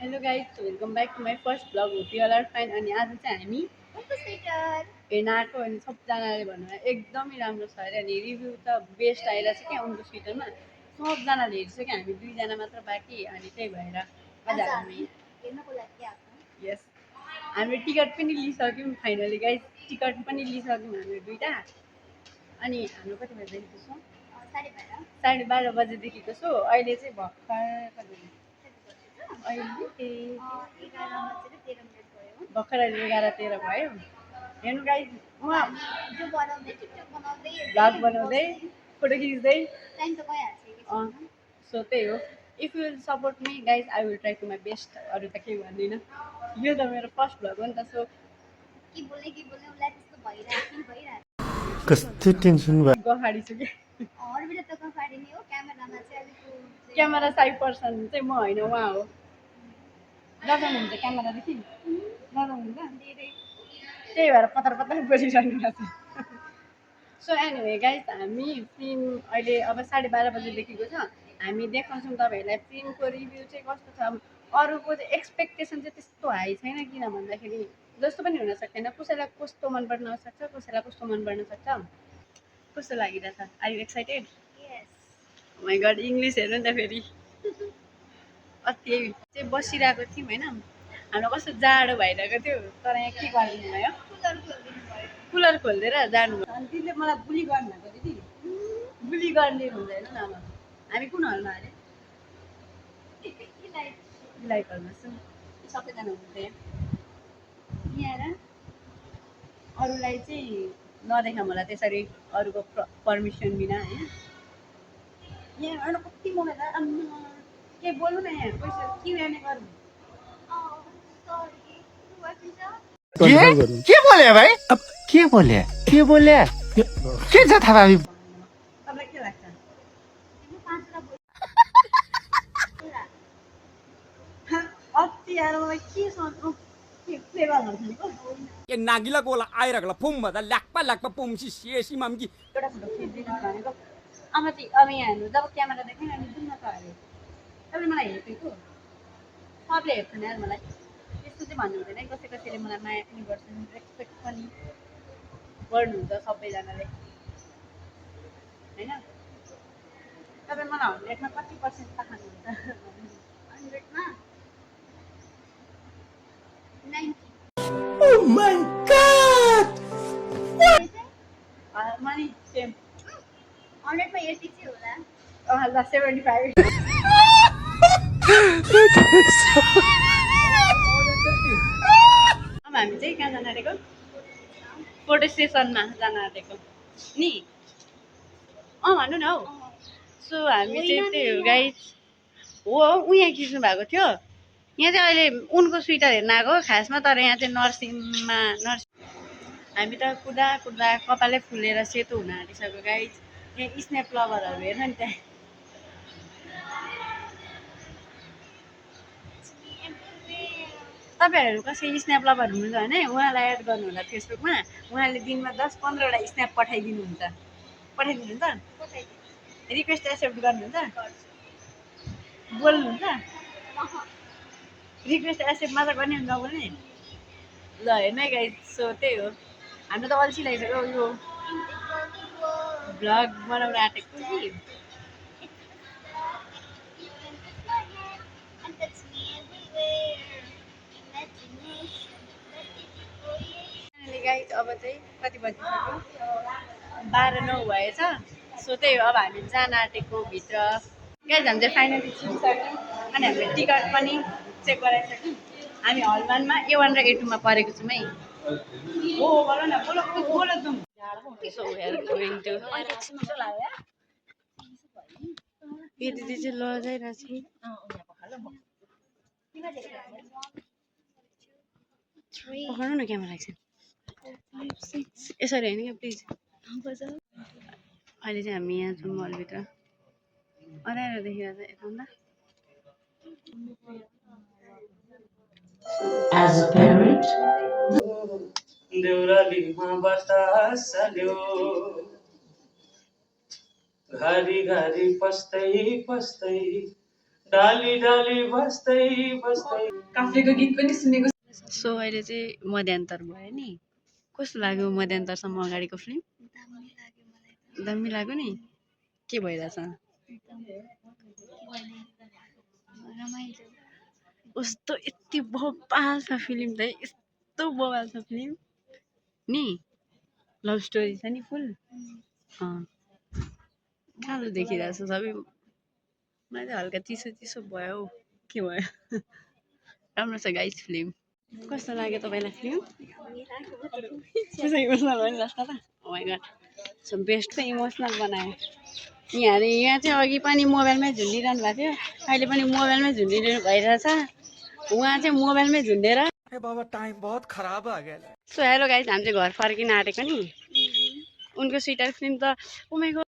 Hello guys welcome back to my first blog hope you are fine. अनि आज चाहिँ हामी हेर्न आएको अनि सबजनाले भन्नुभयो एकदमै राम्रो छ अरे। अनि रिभ्यू त बेस्ट आइरहेको छ क्या उनको स्विटरमा। सबजनाले हेरिसक्यो, हामी दुईजना मात्र बाँकी। अनि त्यही भएर आज हामी यस हामीले टिकट पनि लिइसक्यौँ फाइनली गाइज। टिकट पनि लिइसक्यौँ हामी दुईवटा। अनि हाम्रो कति बजीदेखिको छौँ? 12:30 बजेदेखिको छु। अहिले चाहिँ भर्खर कति अहिले भर्खर अहिले 11:13 भयो। हेर्नु गाइज उहाँ भ्लग बनाउँदै फोटो खिच्दै सो त्यही हो। If you will support me guys I will try to my best. अरू त केही भन्दिनँ, यो त मेरो फर्स्ट भ्लग हो नि त। सो कस्तो टेन्सन भयो। गफाडी छु कि क्यामेरा साइड पर्सन चाहिँ म होइन, उहाँ हो। लजाउनुहुन्छ क्यामेरादेखि? लजाउनुहुन्छ? त्यही भएर पत्र पत्र बोलिरहनु भएको छ। सो एनिवे गाइज हामी फिल्म अहिले अब 12:30 बजेदेखिको छ। हामी देखाउँछौँ तपाईँहरूलाई फिल्मको रिभ्यू चाहिँ कस्तो छ। अरूको चाहिँ एक्सपेक्टेसन चाहिँ त्यस्तो हाई छैन, किन भन्दाखेरि जस्तो पनि हुन सक्दैन। कसैलाई कस्तो मन पर्न सक्छ, कसैलाई कस्तो मन पर्न सक्छ। कस्तो लागिरहेछ? Are you excited? My God English हेर्नु नि त फेरि। अति चाहिँ बसिरहेको थियौँ होइन। हाम्रो कस्तो जाडो भइरहेको थियो, तर यहाँ के गरिदिनु भयो, कुलर खोलिदिएर जानुभयो। अनि तिमीले मलाई बुली गर्नुभएको दिदी, बुली गर्ने हुँदैन न। अब हामी कुन हलमा अरे? लाइट हलमा छौँ, सबैजना हुनुहुन्छ यहाँ आएर। अरूलाई चाहिँ नदेखाऊँ होला त्यसरी अरूको पर्मिसन बिना होइन। यहाँ एउटा कति मोबाइल के बोल्नु न, यहाँ पैसा किनने गर्नु। के बोले भाइ? अब के बोले के छ थाहा भाइ? तपाईँलाई के लाग्छ? अति आएर मलाई के सोच्नु के गर्नु ये नागिला कोला आइरगला पुम भन्दा ल्याक्पा पुमसी सेसी मामकी एउटा फोटो खिचिदिनु भनेको। अब चाहिँ अब यहाँ हेर्नु, जब क्यामेरा देखेन अनि जुन त अरे तपाईँले मलाई हेरेको सबले हेर्छन् यार मलाई। त्यस्तो चाहिँ भन्नु हुँदैन है। कसै कसैले मलाई माया पनि गर्छन्, रेस्पेक्ट पनि गर्नुहुन्छ सबैजनाले होइन। तपाईँ मलाई 100मा कति पर्सेन्ट चाहनुहुन्छ? 100मा 90। Oh my God. Money same 100मा 80 चाहिँ होला। ल 75। अब हामी चाहिँ कहाँ जान आँटेको? फोटो सेसनमा जान आँटेको नि। भन्नु न हौ। सो हामी चाहिँ त्यही हो गाइज। हो ऊ यहाँ खिच्नु भएको थियो। यहाँ चाहिँ अहिले उनको स्वेटर हेर्न आएको खासमा, तर यहाँ चाहिँ नर्सिङमा हामी त कुदा कुदा कपालै फुलेर सेतो हुन आँटिसक्यो गाइज। यहाँ स्न्याप लभरहरू हेर्न नि त्यहाँ। तपाईँहरू कसै स्न्याप लभर हुनुहुन्छ भने उहाँलाई एड गर्नु होला फेसबुकमा। उहाँले दिनमा 10-15वटा स्न्याप पठाइदिनुहुन्छ। पठाइदिनुहुन्छ? रिक्वेस्ट एक्सेप्ट गर्नुहुन्छ? बोल्नुहुन्छ? रिक्वेस्ट एक्सेप्ट मात्र गर्ने हुन्छ, नबोल्ने? ल हेर्नु है गाइज। सो त्यही हो, हाम्रो त अल्छी लागिसक्यो यो भ्लग बनाउन आँटेको कि। गाइज अब चाहिँ कति बजिसक्यो? 12:09 भएछ। सो त्यही हो, अब हामी जान आँटेको भित्र। गाइज हामी चाहिँ फाइनली छिरिसक्यौँ अनि हामीले टिकट पनि चेक गराइसक्यौँ। हामी हल 1मा A1 र A2मा परेको छौँ है। हो बोल न, बोलो बोलो तुम। So we are going to. यो दिदी चाहिँ लजाइरहेछ कि पक्राउनु न क्यामेरा एकछिन। यसरी होइन क्या प्लिज। अहिले चाहिँ हामी यहाँ छौँ मलभित्र। अँध्यारो देखिरहेछ यता। As a parent, देउरालीमा बतास चल्यो, घरी घरी पस्दै पस्दै डाली डाली बस्दै बस्दै काफ्लेको गीत पनि सुनेको सो अहिले चाहिँ मध्यान्तर भयो नि कस्तो लाग्यो मध्यान्तरसम्म अगाडिको फिल्म दामी लाग्यो नि के भइरहेछ कस्तो यति बवाल छ फिल्म त यस्तो बवाल छ फिल्म नि लभ स्टोरी छ नि फुल कालो देखिरहेछ सबै मलाई चाहिँ हल्का चिसो चिसो भयो हौ के भयो राम्रो छ गाइस फिल्म कस्तो लाग्यो तपाईँलाई फिल्म इमोसनल भयो नि लास्टमा त ओ माइ गॉड सो बेस्ट चाहिँ इमोसनल बनायो यहाँ चाहिँ अघि पनि मोबाइलमै झुन्डिरहनु भएको थियो अहिले पनि मोबाइलमै झुन्डिरहनु भइरहेछ उहाँ चाहिँ मोबाइलमै झुन्डेर बाबा टाइम बहुत खराब आ गया सो हेलो गाइस हामी चाहिँ घर फर्किन आँटेको नि उनको स्विटर फिल्म त ओ माइ गॉड